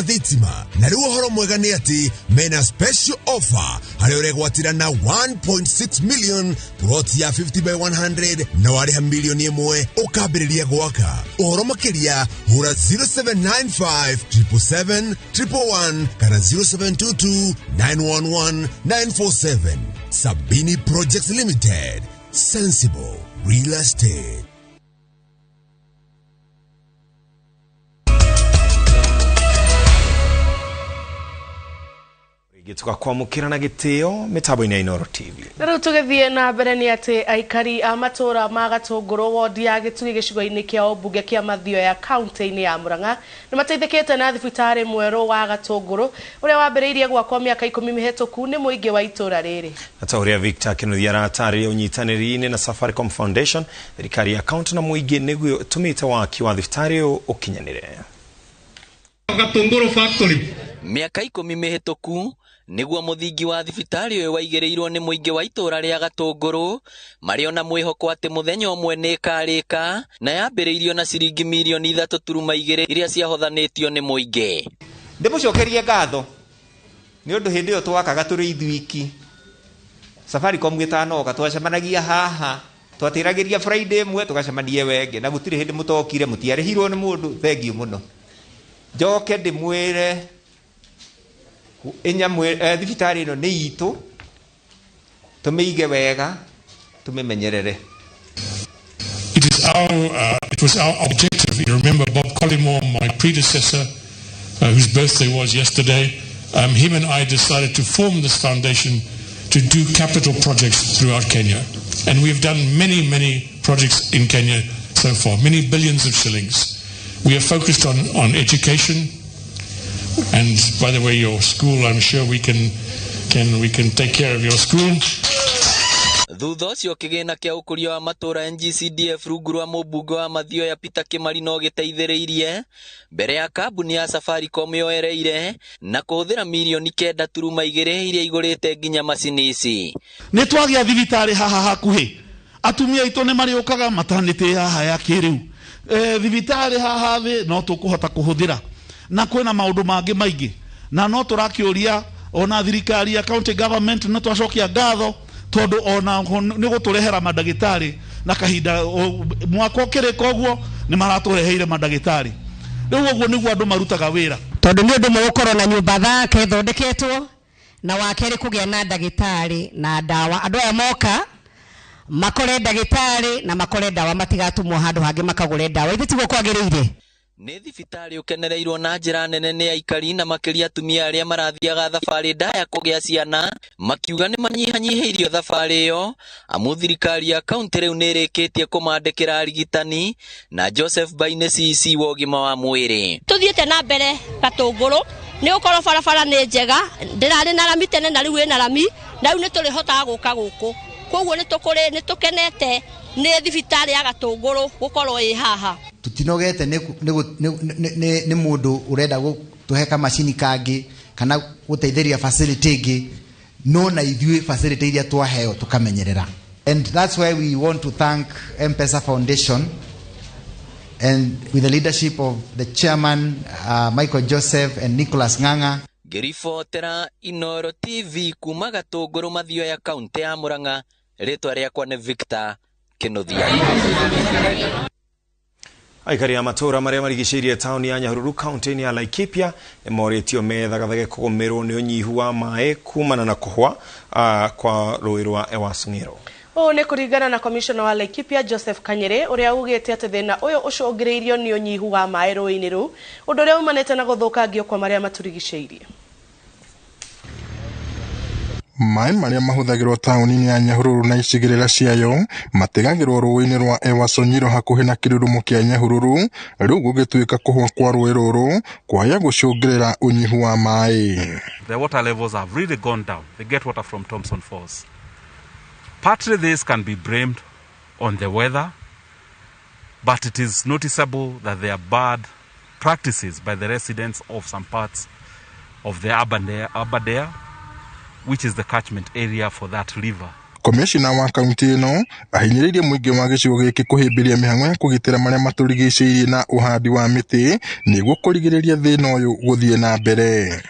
ya thitima. Na rĩu ũhoro mwega nĩ atĩ mena special offer harĩa ũregwatĩra na 1.6 million plot ya 50 by 100 na warĩha milioni ĩmwe ũkambĩrĩria gwaka. Ũhoro makĩria hũra 0795 777 111 kana 0722 911 947. Sabini Projects Limited, Sensible Real Estate. Rĩngĩ tũgakwamũkĩra na gĩtĩo mĩtambo-inĩ ya Inooro TV. Na rĩu tũgĩthiĩ na mbere nĩ atĩ aikari a matũra ma Gatũngũrũ wondi ya Gĩtugĩ gĩcigo-inĩ kĩa ũmbunge kĩa Mathioya kaunti-inĩ ya Murang'a nĩ mateithĩkĩte na thibitarĩ mwerũ wa Gatũngũrũ ũrĩa wambĩrĩirie gwakwo mĩaka 10 mĩhĩtũku nĩ mũingĩ wa itũra rĩrĩ. Na ta ũrĩa Victor Kinuthia aratarĩria ũnyitanĩri-inĩ na Safaricom Foundation, thirikari ya kaunti na mũingĩ nĩguo ĩtũmĩte waki wa thibitarĩ ũyũ ũkinyanĩre. Gatũngũrũ factory. Mĩaka 10 mĩhĩtũku nĩguo mũthingi wa thibitarĩ ũyũ waigĩrĩirwo nĩ mũingĩ wa itũra rĩa Gatũngũrũ marĩ ona mwĩhoko atĩ mũthenya ũmwe nĩ ĩkarĩka na yambĩrĩirio na ciringi mirioni 3.2 iria ciahothanĩtio nĩ mũingĩ. Ndĩmũcokerie ngatho nĩ ũndũ hĩndĩ ĩyo twakaga tũrĩ ithuiki Safaricom gĩtanoka twacemanagia haha twatĩragĩria Friday ĩmwe tũgacemania wenge na gũtirĩ hĩndĩ mũtokire mũtiarĩhirwo nĩ mũndũ. Thengiũ mũno. Njoke ndĩmwĩre thibitarĩ ĩno nĩ itũ tũmĩige wega tũmĩmenyerere. It was our objective. You remember Bob Collymore, my predecessor, whose birthday was yesterday. Him and I decided to form this foundation to do capital projects throughout Kenya. And we have done many, many projects in Kenya so far, many billions of shillings. We are focused on education. And by the way, your school, I'm sure we can take care of your school. Thutha ũcio kĩgĩna kĩa ũkũria wa matũra NGCDF rungu rwa mũmbunge wa Mathioya Peter Kimari no gĩteithĩrĩirie mbere ya kambuni ya Safaricom yoereire na kũhũthĩra mirioni 9.2 iria igũrĩte nginya macini ici. Nĩ twagĩa thibitarĩ haha hakuhĩ, atumia aitũ nĩ marĩũkaga matanĩtĩ haha ya kĩrĩu, thibitarĩ haha thĩ no tũkũhota kũhũthĩra na kwĩna maũndũ mangĩ maingĩ, na no tũrakĩũria ona thirikari ya county government no twacokia ngatho tondũ ona nĩ gũtũrehera mandagĩtarĩ na kahinda mwaka ũkĩrĩka ũguo nĩ maratũreheire mandagĩtarĩ. Rĩu ũguo nĩguo andũ marutaga wĩra, tondũ nĩ ũndũ mũgũkorwo na nyũmba thaka ĩthondeketwo na wa kerĩ kũgĩa na ndagĩtarĩ na ndawa. Andũ aya moka makore ndagĩtarĩ na makore ndawa, matigatũmwo handũ hangĩ makagũre ndawa. Ithe tiguo kwagĩrĩire. Nĩ thibitarĩ ũkenereirwo na njĩra nene nĩ aikari na makĩria atumia arĩa marathiaga thabarĩ ndaya kũgĩa ciana, makiuga nĩ manyihanyihĩirio thabarĩ ĩyo amu thirikari ya kaunti rĩu nĩ ĩrĩkĩtie kũmandĩkĩra arigitani na Joseph Baine CC wa ũgima wa mwĩrĩ. Tũthiĩte na mbere Gatũngũrũ nĩ gũkorwo barabara nĩ njega, ndĩrarĩ na rami tene na rĩu ĩna rami, na rĩu nĩ tũrĩhotaga gũka gũkũ, koguo nĩ tũkenete nĩ thibitarĩ ya Gatũngũrũ gũkorwo ĩ haha. Tutinogete nĩ mũndũ ũrenda gũtũhe kamacini kangĩ kana gũteithĩria facility ĩngĩ, no na ithuĩ facility iria twaheo tũkamenyerera. And that's why we want to thank M-Pesa Foundation and with the leadership of the chairman Michael Joseph and Nicholas Ng'ang'a. Ngĩribotera Inooro TV kuma Gatũngũrũ Mathioya kaunti ya Murang'a, rĩtwa rĩakwa nĩ Victor Kinuthia. Aikari a matũra marĩa marigicĩirie taũni ya Nyahururu kaunti-inĩ ya Laikipia nĩ morĩtio methagathage kũgũmĩrwo nĩ ũnyihu wa maĩ kumana na kũhwa kwa rũĩ rwa Ewaso Ng'iro. Ũũ nĩ kũringana na commissioner wa Laikipia Joseph Kanyere ũrĩa ugĩte atĩ thĩna ũyũ ũcũngĩrĩirio nĩ ũnyihu wa maĩ rũĩ-inĩ rũu, ũndũ ũrĩa umanĩte na gũthũkangio kwa marĩa matũrigicĩirie. Maĩ marĩa mahũthagĩrwo taũni-inĩ ya Nyahururu na icigĩrĩra ciayo mategagĩrwo rũĩ-inĩ rwa Ewaso Nyiro hakuhĩ na kĩrurumo kĩa Nyahururu, rĩu gũgĩtuĩka kũhwa kwa rũĩ rũrũ kwaya gũcũngĩrĩra ũnyihu wa maĩ. The water levels have really gone down. They get water from Thompson Falls. Partly this can be blamed on the weather, but it is noticeable that there are bad practices by the residents of some parts of the Aberdare, which is the catchment area for that river. Komishina wa kaunti ĩno ahinyĩrĩirie mũingĩ wa gĩcigo gĩkĩ kũhĩmbĩria mĩhang'o ya kũgitĩra marĩa matũrigicĩirie na ũhandi wa mĩtĩ nĩguo kũrigĩrĩria thĩna ũyũ gũthiĩ na mbere.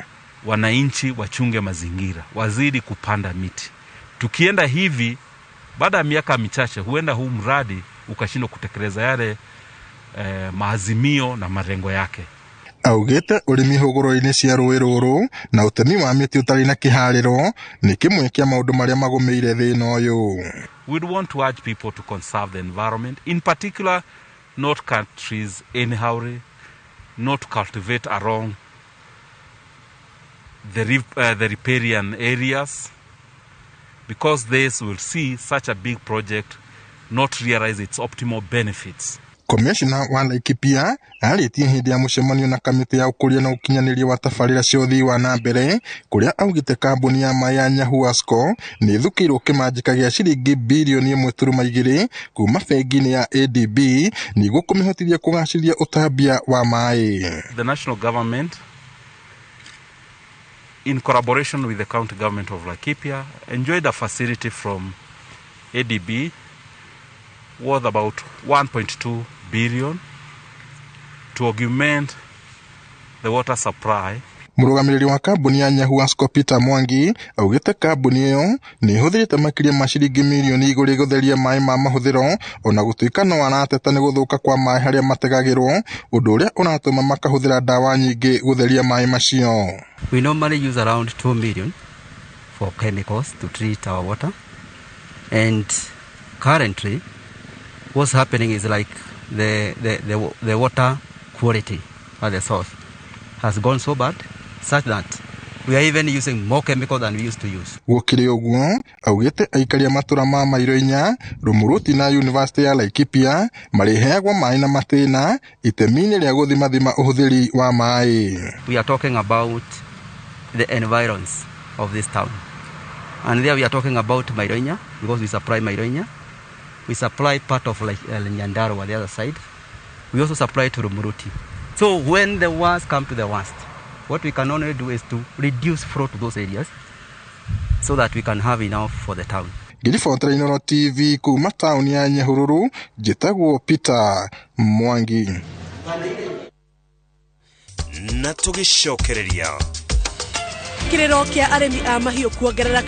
Wananchi wachunge mazingira, wazidi kupanda miti. Tukienda hivi, baada ya miaka michache, huenda huu mradi ukashindwa kutekeleza yale maazimio na malengo yake. Augĩte ũrĩmi hũgũrũrũ-inĩ cia rũĩ rũrũ na ũtemi wa mĩtĩ ũtarĩ na kĩharĩro nĩ kĩmwe kĩa maũndũ marĩa magũmĩire thĩna ũyũ. We'd want to urge people to conserve the environment, in particular not cut trees anyhow, not cultivate along the riparian areas, because this will see such a big project not realize its optimal benefits. Komishina wa Laikipia arĩtie hĩndĩ ya mũcemanio na kamĩtĩ ya ũkũria na ũkinyanĩria wa tabarĩra cia ũthii wa na mbere kũrĩa augĩte kambuni ya maĩ ya Nyahuasco nĩ ĩthukĩirwo kĩmanjĩka gĩa ciringi birioni 1.2 kuma bengi-inĩ ya ADB nĩguo kũmĩhotithia kũgacĩria ũtambia wa maĩ. The national government, in collaboration with the county government of Laikipia, enjoyed a facility from ADB worth about 1.2 billion to augment the water supply. Mũrũgamĩrĩri wa kambuni ya Nyahuasco Peter Mwangi augĩte kambuni ĩyo nĩ ĩhũthĩrĩte makĩria ma ciringi mirioni 2 gũtheria maĩ ma mahũthĩro ona gũtuĩka no arateta nĩ gũthũka kwa maĩ harĩa mategagĩrwo, ũndũ ũrĩa ũratũma makahũthĩra ndawa nyingĩ gũtheria maĩ macio. We normally use around 2 million for chemicals to treat our water, and currently what's happening is like the water quality at the source has gone so bad such that we are even using more chemical than we used to use. Gũkĩrĩ ũguo, augĩte aikari a matũra ma Mairo 4, Rumuruti na University ya Laikipia marĩheagwo maĩ na matĩna itemi-inĩ rĩa gũthimathima ũhũthĩri wa maĩ. We are talking about the environs of this town, and there we are talking about Mairo 4 because we supply Mairo 4. We supply part of like Nyandarua, the other side. We also supply to Rumuruti. So when the worst come to the worst, what we can only do is to reduce flow to those areas so that we can have enough for the town. Ngĩribotera Inooro TV kuma taũni ya Nyahururu, njĩtagwo Peter Mwangi. Na tũgĩcokereria kĩrĩro kĩa arĩmi a mahiũ kuongerera.